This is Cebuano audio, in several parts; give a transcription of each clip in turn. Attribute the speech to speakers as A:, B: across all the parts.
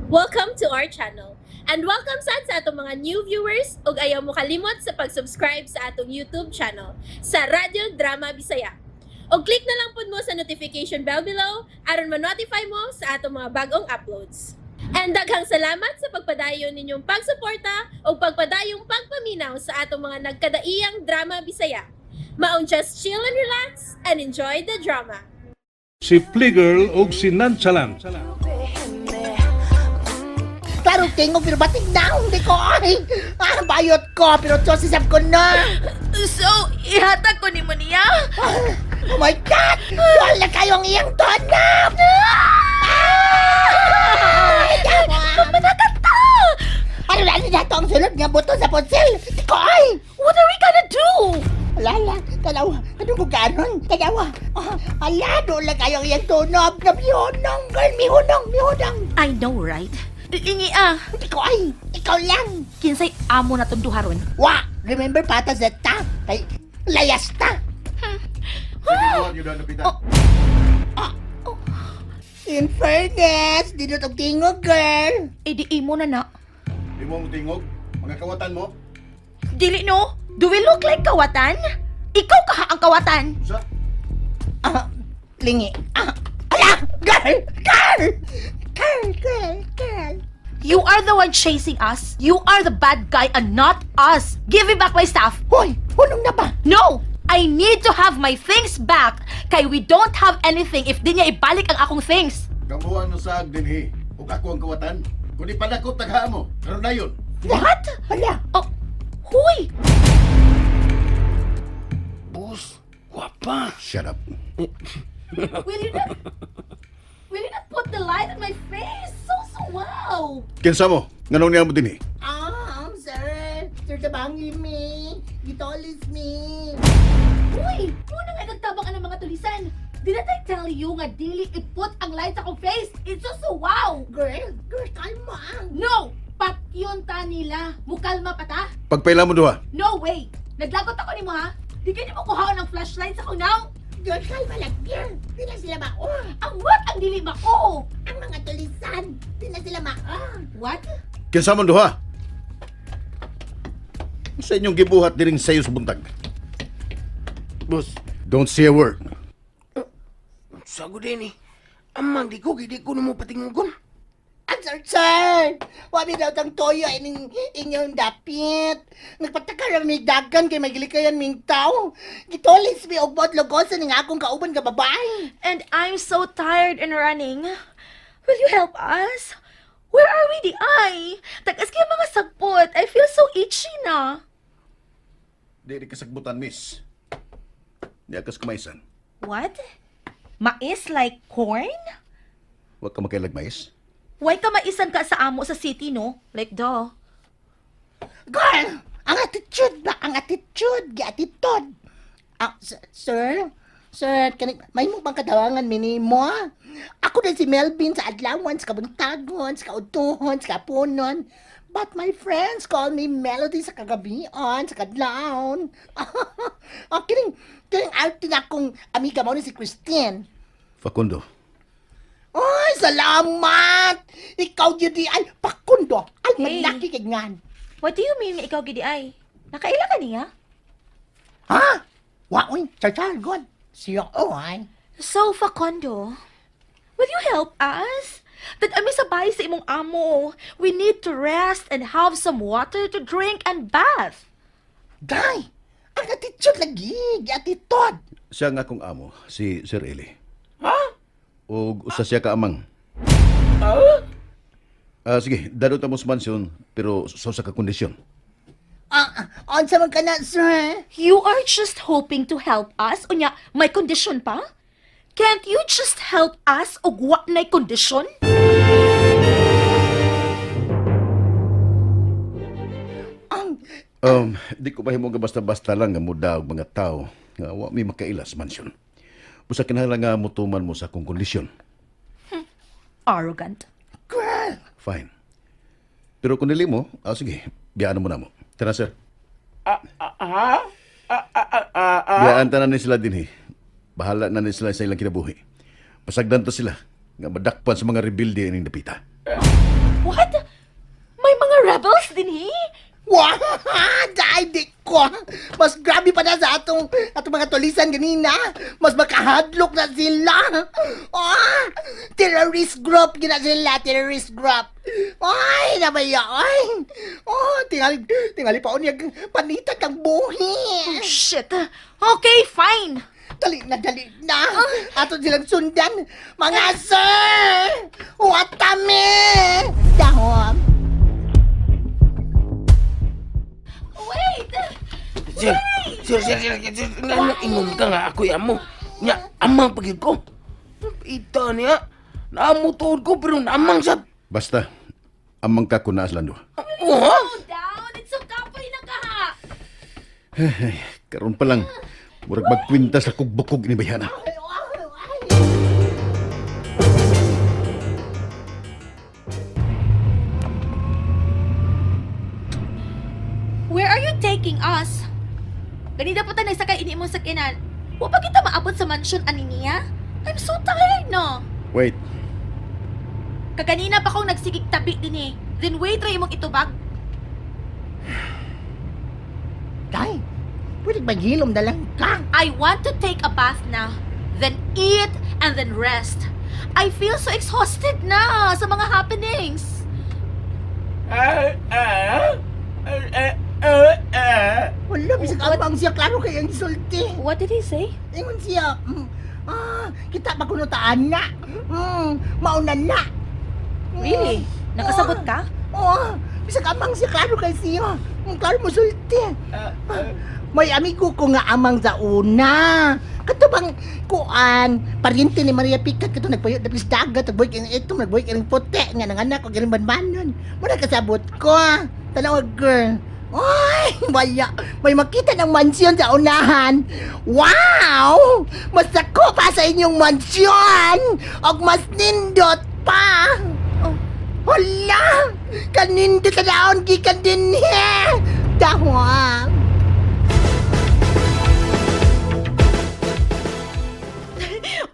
A: Welcome to our channel. And welcome sad sa atong mga new viewers ug ayaw mo kalimot sa pag-subscribe sa atong YouTube channel sa Radyo Drama Bisaya. Og click na lang pud mo sa notification bell below aron ma-notify mo sa atong mga bagong uploads. And daghang salamat sa pagpadayon ninyong pagsuporta ug pagpadayong pagpaminaw sa atong mga nagkadaiyang drama Bisaya. Maong just chill and relax and enjoy the drama.
B: Si Fligger ug si Nonchalant.
C: Klaro tingog pero batik na hindi ko ay. Ah, bayot ko pero sisap ko na.
D: So, ihatag ko nimo niya?
C: Oh my God! Wala kayong iyang tonap! Ah!
D: Manakata!
C: Ano na na ang sulod nga buto sa pusil? Di ko ay!
D: What are we gonna do?
C: Wala, tanawa, ano ko ganon? Tanawa, ah, ala, doon lang kayong iyang tunob na mihunong, girl, mihunong, mihunong.
D: I know, right? Lingi ah.
C: Di ko ay, ikaw lang.
D: Kinsay amo na tong duha ron.
C: Wa, remember patas ta? Kay, layas ta.
D: Oh.
C: In fairness, di na tingog, girl.
D: Eh di imo na na.
E: Di mo mo tingog? Mga kawatan mo?
D: Dili no? Do we look like kawatan? Ikaw kaha ang kawatan.
E: Usa?
C: Ah, lingi. Ah, ala, girl, girl, girl, girl, girl.
D: You are the one chasing us. You are the bad guy and not us. Give me back my stuff.
C: Hoy, hunong na ba?
D: No! I need to have my things back. Kay we don't have anything if di niya ibalik ang akong things.
E: Kamuha no saag dinhi. Ug ako ang kawatan. Kung ipadakop tagha mo. Karon na yun.
D: What?
C: Ala,
D: Oh, huy!
F: Boss, guwapa.
E: Shut up.
D: Will you not put the light on my face? So, so wow!
E: Kinsa mo? Nganong niya mo dinhi?
C: ah, sir, sir, tabangi me. Gitolis me.
D: Uy! Muna nga nagtabang ang mga tulisan! Didn't I tell you nga dili i-put ang light sa akong face? It's so, so wow!
C: Girl, girl, kalma.
D: No! Patyon ta nila! Mukalma pa ta?
E: Pagpaila mo duha.
D: No way! Naglagot ako nimo ha? Di ka nimo kuhaon ang flashlight sa akong now?
C: Girl, kalma lang, girl. Di na sila mao.
D: Ang what ang dili mako?
C: Ang mga tulisan, di na sila mao.
D: What?
E: Kinsa mo duha? Sa inyong gibuhat diring sayo sa buntag.
F: Boss,
E: Don't say a word.
F: sago din eh. Amang di ko, di ko nimo patingugon.
C: Ang sir, sir! Wabi daw tang toyo ining inyong dapit. Nagpataka ra mi dagan kay magilikayan ming tao. Gitolis mi og buot logosan ning akong kauban nga babae.
D: And I'm so tired and running. Will you help us? Where are we di ay? Tagas kaya mga sagpot. I feel so itchy na.
E: Di rin kasagbutan, miss. Di akas kumaisan.
D: What? Mais like corn?
E: Huwag ka makailag mais.
D: Why ka maisan ka sa amo sa city, no? Like, duh.
C: Girl, ang attitude ba? Ang attitude, gi-attitude. Ah, sir, sir, kani, may mo bang katawangan minimo? Ako din si Melvin sa Adlawan, sa Kabuntagon, sa Kautuhon, sa Kapunon. But my friends call me Melody sa kagabion, sa kadlaon. Ah, kining arte na akong amiga mo ni si Christine.
E: Facundo.
C: Ay, salamat! Ikaw yun di ay pakundo. Ay,
D: Hey.
C: malaki kay ngan.
D: What do you mean ikaw gidi ay? Nakaila ka niya?
C: Ha? Wa, uy, char char, god. Siya, oh, ay.
D: So, Facundo, will you help us? That ami sa bahay sa imong amo. We need to rest and have some water to drink and bath.
C: Day! Ang attitude lagi, attitude.
E: Siya nga akong amo, si Sir Eli. Ha? Og usa siya ka amang. Ah, sige, dadto ta mo sa mansyon, pero sa usa ka kondisyon.
C: Ah, ah, unsa man ka na, sir?
D: You are just hoping to help us? Unya, may kondisyon pa? Can't you just help us og wa na'y kondisyon?
C: Ang,
E: Di ko mahimo nga basta-basta lang nga muda og mga tao nga wa mi makaila sa mansyon. Busa kinahanglan nga mutuman mo sa akong kondisyon.
D: Arrogant.
C: Girl!
E: Fine. Pero kung dili mo, sige, biyaan mo na mo. Tara, sir. Biyaan tanan ni sila dinhi. Bahala na ni sila sa ilang kinabuhi. Pasagdan ta sila nga madakpan sa mga rebelde ining dapita.
D: What? May mga rebels dinhi?
C: Wah! Dahil di ko! Mas grabe pa na sa atong mga tulisan ganina. Mas makahadlok na sila. Ah! Terrorist group gina sila, terrorist group. Ay, nabaya, ay. Oh, tingali, tingali pa niya panitag ang buhi.
D: Oh, shit. Okay, fine.
C: Dali na, dali na. Ato silang sundan. Mga sir! Watame! Dahom.
D: Wait!
F: Sir, sir, sir, sir, sir, nga ingon ka nga ako'y amo. Nya, amang pagid ko. Ita niya, naamo tuod ko pero naamang sa...
E: Basta, amang ka kun naa silang duha.
F: Oh, ha?
D: Go down! It's so kapoy na ka ha!
E: Karon pa lang, murag magkwintas sa kugbukog ni Bayana.
D: Where are you taking us? Ganida po tayo nagsakay ini imong sakinan. Wa pa kita maabot sa mansion ani niya? I'm so tired no.
E: Wait,
D: Kaganina pa kong nagsigig tabi din eh. Then wait ra imong itubag.
C: Day, pwede maghilom na lang ka.
D: I want to take a bath now. Then eat and then rest. I feel so exhausted na sa mga happenings.
C: Wala, bisag amang siya, klaro kay ang sulti.
D: What did he say?
C: Ingon siya, kita ba kuno taan na? Mauna na.
D: Really? Nakasabot ka?
C: Oo, bisag amang siya, klaro kay siya. Klaro mo sulti. May amigo ko nga amang sa una. Kato bang kuan, paryente ni Maria Picat kato nagpayo dapis dagat, nagbuhik ang itom, nagbuhik ang puti, nga nanganak og iring banbanon. Muna kasabot ko. Tanaw girl. Ay, wala. May makita ng mansyon sa unahan. Wow! Mas dako pa sa inyong mansyon! Og mas nindot pa!
D: Oh.
C: Hala! Kanindot na daon gikan dinhi! Dahwang!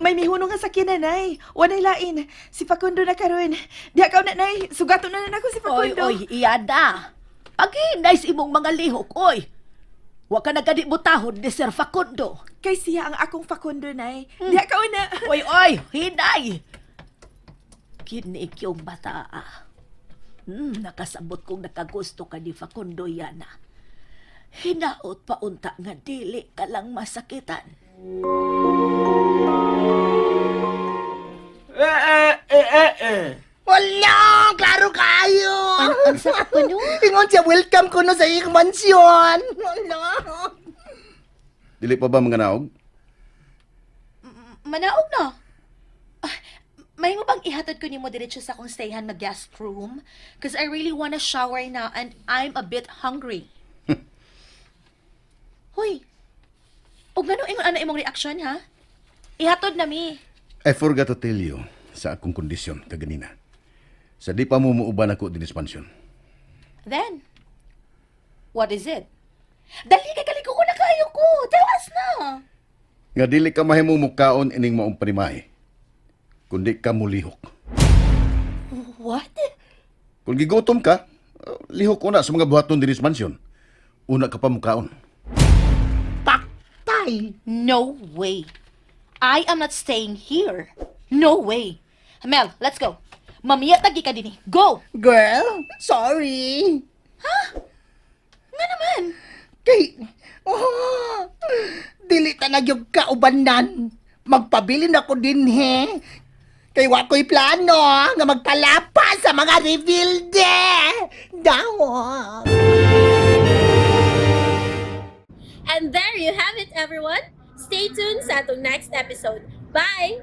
G: May mihunong nga sakyanan, nay. Wanay lain. Si Facundo na karon. Diha ka na, nay. Sugato na na ako si
H: Oy,
G: Facundo.
H: oy, iyada. Paghinay sa imong mga lihok, oy. Wa ka nagkadibutahon ni Sir Facundo.
G: Kay siya ang akong Facundo, nay. Diha ka na.
H: Oy, oy, hinay. Kini yung bata. Ah. Nakasabot kong nakagusto ka ni Facundo yana. Hinaot pa unta nga dili ka lang masakitan.
C: Wala! Klaro kayo!
D: Ang sakit ko no.
C: Ingon siya, welcome ko no sa iyong mansyon! Wala!
E: Dili pa ba mga naog?
D: Manaog na. Ah, may mo bang ihatod ko nimo diretso sa akong stayhan na guest room? Cause I really wanna shower now and I'm a bit hungry. Hoy. Og ngano ingon ana imong reaction ha? Ihatod na mi.
E: I forgot to tell you sa akong kondisyon kaganina. Sa di pa mo muuban ako dinis mansyon.
D: Then, what is it? Dali kay kaliko ko na kayo ko. Tell us na.
E: Nga dili ka mahimo mukaon ining maong panimahe. Kundi ka mulihok.
D: What?
E: Kung gigutom ka, lihok una sa mga buhaton dinis mansyon. Una ka pa mukaon.
C: Paktay!
D: No way. I am not staying here. No way. Mel, let's go. Mamiya tagi ka dinhi. Go!
C: Girl, sorry!
D: Nga naman.
C: Kay, oh, dili ta na gyud ka ubanan. Magpabilin ako dinhi. Kay wa ko'y plano nga magpalapa sa mga rebuilde. Dawon.
A: And there you have it, everyone. Stay tuned sa atong next episode. Bye!